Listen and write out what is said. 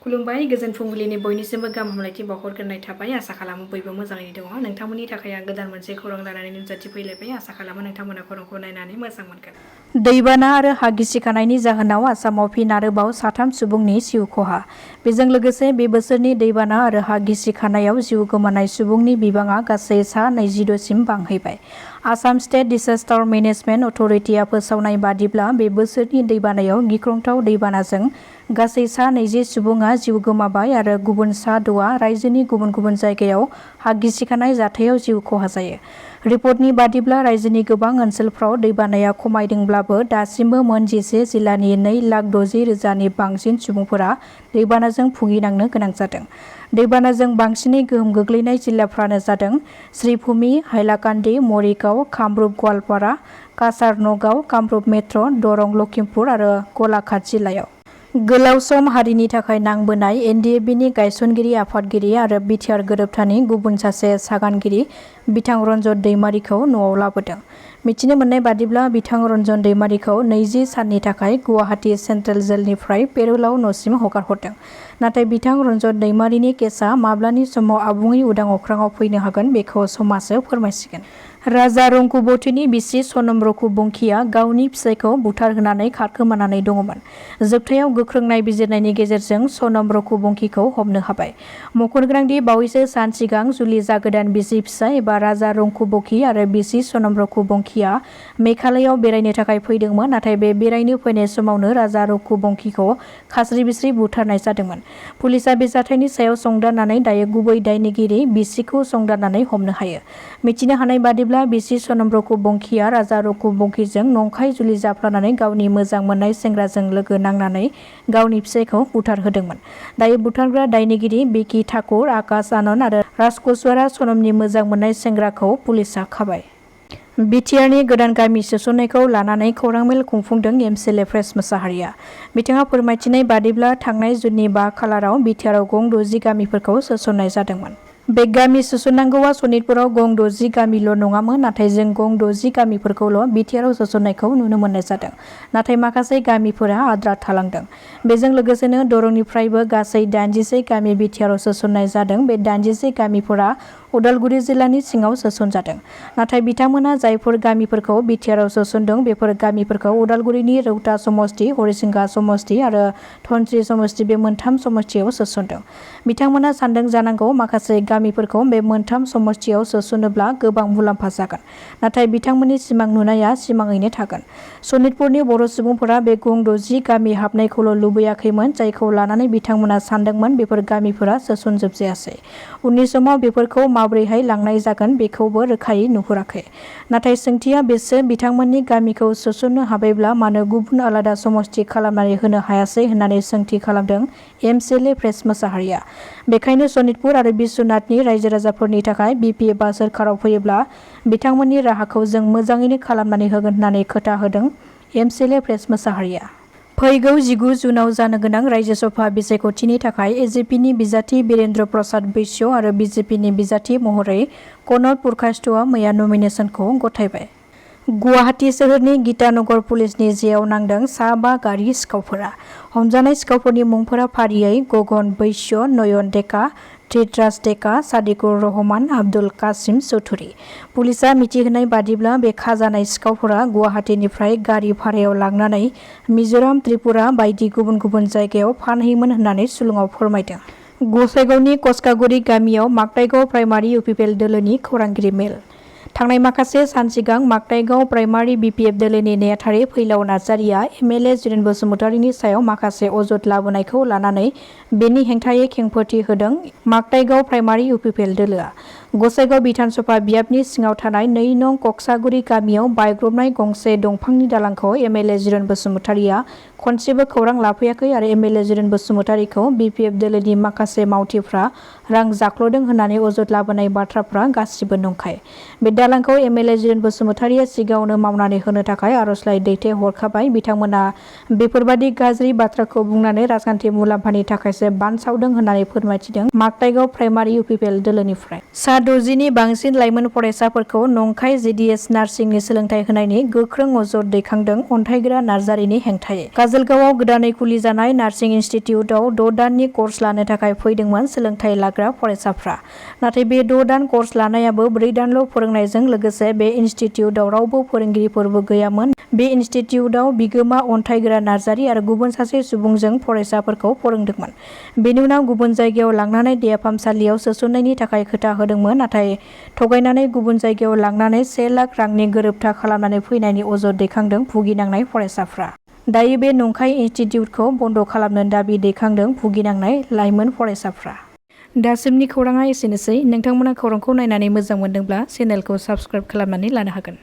खुलुमबाय गोजोन फुंबिलिनि बयनिसिमबो गाहाम हामलायथि बावहरग्रोनाय थाबाय। आसा खालामो बयबो मोजाङैनो दङ। नोंथांमोननि थाखाय आं गोदान मोनसे खौरां लानानै नुजाथिफैलायबाय। आसा खालामो नोंथांमोना खौरांखौ नायनानै मोजां मोनगोन। दैबाना आरो हा गिसिखानायनि जाहोनाव आसामाव फिन आरोबाव 3 सुबुंनि जिउ खहा। बेजों लोगोसे बे बोसोरनि दैबाना आरो हा गिसिखानायाव जिउ गोमानाय सुबुंनि बिबाङा गासै सा 22 सिम बांहैबाय। आसाम स्टेट डिसास्टार मेनेजमेन्ट अथरिटिआ फोसावनाय बादिब्ला बे बोसोरनि दैबानायाव गिख्रंथाव दैबानाजों गासै सा 20 सुबुङा जिउ गोमाबाय आरो गुबुन सा 6आ रायजोनि गुबुन गुबुन जायगायाव हा गिसिखानाय जाथायाव जिउ खहा जायो। रिपर्टनि बादिब्ला रायजोनि गोबां ओनसोलफ्राव दैबानाया खमायदोंब्लाबो दासिमबो मोन 11 जिल्लानि 2,60,000नि बांसिन सुबुंफोरा दैबानाजों भुगिनांनो गोनां जादों। दैबानाजों बांसिनै गोहोम गोग्लैनाय जिल्लाफ्रानो जादों श्रीभूमि, हाइलाकान्दि, मरिगाव, कामरुप, गवालपारा, काछार, नगाव, कामरुप मेट्र', दरं, लखिमपुर आरो गलाघाट जिल्लायाव। गोलाव सम हारिनि थाखाय नांबोनाय एनडिएफबिनि गायसनगिरि आफादगिरि आरो बिटिआर गोरोबथानि गुबुन सासे सागानगिरि बिथां रन्जन दैमारिखौ न'आव लाबोदों। मिथिनो मोननाय बादिब्ला बिथां रन्जन दैमारिखौ 20 साननि थाखाय गुवाहाटी सेन्ट्रेल जेलनिफ्राय पेर'लाव न'सिम हगारहरदों। नाथाय बिथां रन्जन दैमारिनि केसआ माब्लानि समाव आबुङै उदां अख्राङाव फैनो हागोन बेखौ समासो फोरमायसिगोन। राजा रंकुबतीनि बिसि सनम रघुबंशीया गावनि फिसायखौ बुथारहोनानै खारखोमानानै दङमोन। जोबथायाव गोख्रों नायबिजिरनायनि गेजेरजों सनम रघुबंशीखौ हमनो हाबाय। मख'नोगोनांदि बावैसो सान सिगां जुलि जागोदान बिसि फिसाय एबा राजा रंकुबकी आरो बिसि सनम रघुबंशीया मेघालयआव बेरायनो थाखाय फैदोंमोन। नाथाय बे बेरायनो फैनाय समावनो राजा रघुबंशीखौ खास्रि बिस्रि बुथारनाय जादोंमोन। पुलिसआ बे जाथायनि सायाव संदाननानै दायो गुबै दायनिगिरि बिसिखौ संदाननानै हमनो हायो। मिथिनो हानाय बादिब्ला बिसि सनम रघुबंशीया राजा रघुबंशीजों नंखाय जुलि जाफ्लानानै गावनि मोजां मोननाय सेंग्राजों लोगो नांनानै गावनि फिसायखौ बुथारहोदोंमोन। दायो बुथारग्रा दायनिगिरि बिकी ठाकुर, आकाश आनन्द आरो राजकुसवारा सनमनि मोजां मोननाय सेंग्राखौ पुलिसआ खाबाय। बिटिआरनि गोदान गामि सोसननायखौ लानानै खौरांमेल खुंफुंदों एमसिएलए प्रेस मोसाहारिया। बिथाङा फोरमायथिनाय बादिब्ला थांनाय जुननि 5 खालाराव बिटिआरआव गं 60 गामिफोरखौ सोसननाय जादोंमोन। बे गामि सोसननांगौआ सनितपुराव गं 60 गामिल' नङामोन। नाथाय जों गं 60 गामिफोरखौल' बिटिआरआव सोसननायखौ नुनो मोननाय जादों। नाथाय माखासे गामिफोरा आद्रा थालांदों। बेजों लोगोसेनो दरंनिफ्रायबो गासै 86 गामि बिटिआरआव सोसननाय जादों। बे 86 गामिफोरा उदालगुरि जिल्लानि सिङाव सोसनजादों। नाथाय बिथांमोना जायफोर गामिफोरखौ बिटिआरआव सोसनदों बेफोर गामिफोरखौ उदालगुरिनि रौता समस्ति, हरिसिंगा समस्ति आरो धनस्री समस्ति बे मोनथाम समस्तियाव सोसनदों। बिथांमोना सानदों जानांगौ माखासे गामिफोरखौ बे मोनथाम समस्तियाव सोसनोब्ला गोबां मुलाम्फा जागोन। नाथाय बिथांमोननि सिमां नुनाया सिमाङैनो थागोन। सनितपुरनि बर' सुबुंफोरा बे गं 60 गामि हाबनायखौल' लुबैयाखैमोन। जायखौ लानानै बिथांमोना सानदोंमोन बेफोर गामिफोरा सोसनजोबजायासै। उननि समाव बेफोरखौ माबोरैहाय लांनाय जागोन बेखौबो रोखायै नुहुराखै। नाथाय सोंथिया बेसो बिथांमोननि गामिखौ सोसननो हाबायब्ला मानो गुबुन आलादा समस्ति खालामनानै होनो हायासै होननानै सोंथि खालामदों एमसिएलए प्रेस मोसाहारिया। बेखायनो सनितपुर आरो बिश्वनाथनि रायजो राजाफोरनि थाखाय बिपिएफआ सोरखाराव फैयोब्ला बिथांमोननि राहाखौ जों मोजाङैनो खालामनानै होगोन होननानै खोथा होदों एमसिएलए प्रेस मोसाहारिया। फैगौ 19 जुनाव जानो गोनां रायजो सभा बिसायख'थिनि थाखाय एजेपिनि बिजाथि बिरेन्द्र प्रसाद बैश्य आरो बिजेपिनि बिजाथि महरै कनक पुरकायस्थआ मैया नमिनेसनखौ गथायबाय। गुवाहाटी सोहोरनि गीतानगर पुलिसनि जेआव नांदों सा 5 गारि सिखावफोरा। हमजानाय सिखावफोरनि मुंफोरा फारियै गगन बैश्य, नयन डेका, धृतराज डेका, सादिकुर रहमान, आब्दुल कासिम चौधुरी। पुलिसआ मिथिहोनाय बादिब्ला बे खाजानाय सिखावफोरा गुवाहाटीनिफ्राय गारि भारायाव लांनानै मिजोराम, त्रिपुरा बायदि गुबुन गुबुन जायगायाव फानहैयोमोन होननानै सुलुङाव फोरमायदों। गसाइगावनि कचकागुरि गामियाव माकटाइगाव प्राइमारि इउपिपिएल दोलोनि खौरांगिरि मेल। थांनाय माखासे सान सिगां माकटाइगाव प्राइमारि बिपिएफ दोलोनि नेहाथारि फैलाव नार्जारिया एमएलए जुन बसुमतारिनि सायाव माखासे अजद लाबोनायखौ लानानै बेनि हेंथायै खेंफोरथि होदों माकटाइगाव प्राइमारि इउपिपिएल दोलोआ। गसाइगाव बिधानसभा बियाबनि सिङाव थानाय 2 नं कक्सागुरि गामियाव बायग्रबनाय गंसे दंफांनि दालांखौ एमएलए जुन बसुमतारिया खनसेबो खौरां लाफैयाखै आरो एमएलए जुन बसुमतारिखौ बिपिएफ दोलोनि माखासे मावथिफ्रा रां जाख्ल'दों होननानै अजद लाबोनाय बाथ्राफ्रा गासिबो नंखाय। बे दालांखौ एमएलए जुन बसुमतारिया सिगाङावनो मावनानै होनो थाखाय आर'जलाइ दैथायहरखाबाय। बिथांमोना बेफोरबादि गाज्रि बाथ्राखौ बुंनानै राजखान्थि मुलाम्फानि थाखायसो बानसावदों होननानै फोरमायथिदों माकटाइगाव प्राइमारि इउपिपिएल दोलोनिफ्राय। सा 60नि बांसिन लाइमोन फरायसाफोरखौ नंखाय जेडिएस नार्सिंनि सोलोंथाइ होनायनि गोख्रों अजद दैखांदों अन्थाइगोरा नार्जारिनि हेंथायै। काजलगावआव गोदानै खुलिजानाय नार्सिं इनस्टिट्यूटआव 6 दाननि कर्स लानो थाखाय फैदोंमोन सोलोंथाइ लाग्रा फरायसाफ्रा। नाथाय बे 6 दान कर्स लानायाबो 4 दानल' फोरोंनायजों लोगोसे बे इनस्टिट्यूटआव रावबो फोरोंगिरिफोरबो गैयामोन। बे इनस्टिट्यूटआव बिगोमा अन्थाइगोरा नार्जारी आरो गुबुन सासे सुबुंजों फरायसाफोरखौ फोरोंदोंमोन। बेनि उनाव गुबुन जायगायाव लांनानै देहा फाहामसालियाव सोसननायनि थाखाय खोथा होदोंमोन, नाथाय थगायनानै गुबुन जायगायाव लांनानै 1 लाख रांनि गोरोबथा खालामनानै फैनायनि अजद दैखांदों भुगिनांनाय फरायसाफ्रा। दायो बे नंखाय इनस्टिट्यूटखौ बन्द खालामनो दाबि दैखांदों भुगिनांनाय लाइमोन फरायसाफ्रा। दासिमनि खौराङा एसेनोसै। नोंथांमोना खौरांखौ नायनानै मोजां मोनदोंब्ला चेनेलखौ साबस्क्राइब खालामनानै लानो हागोन।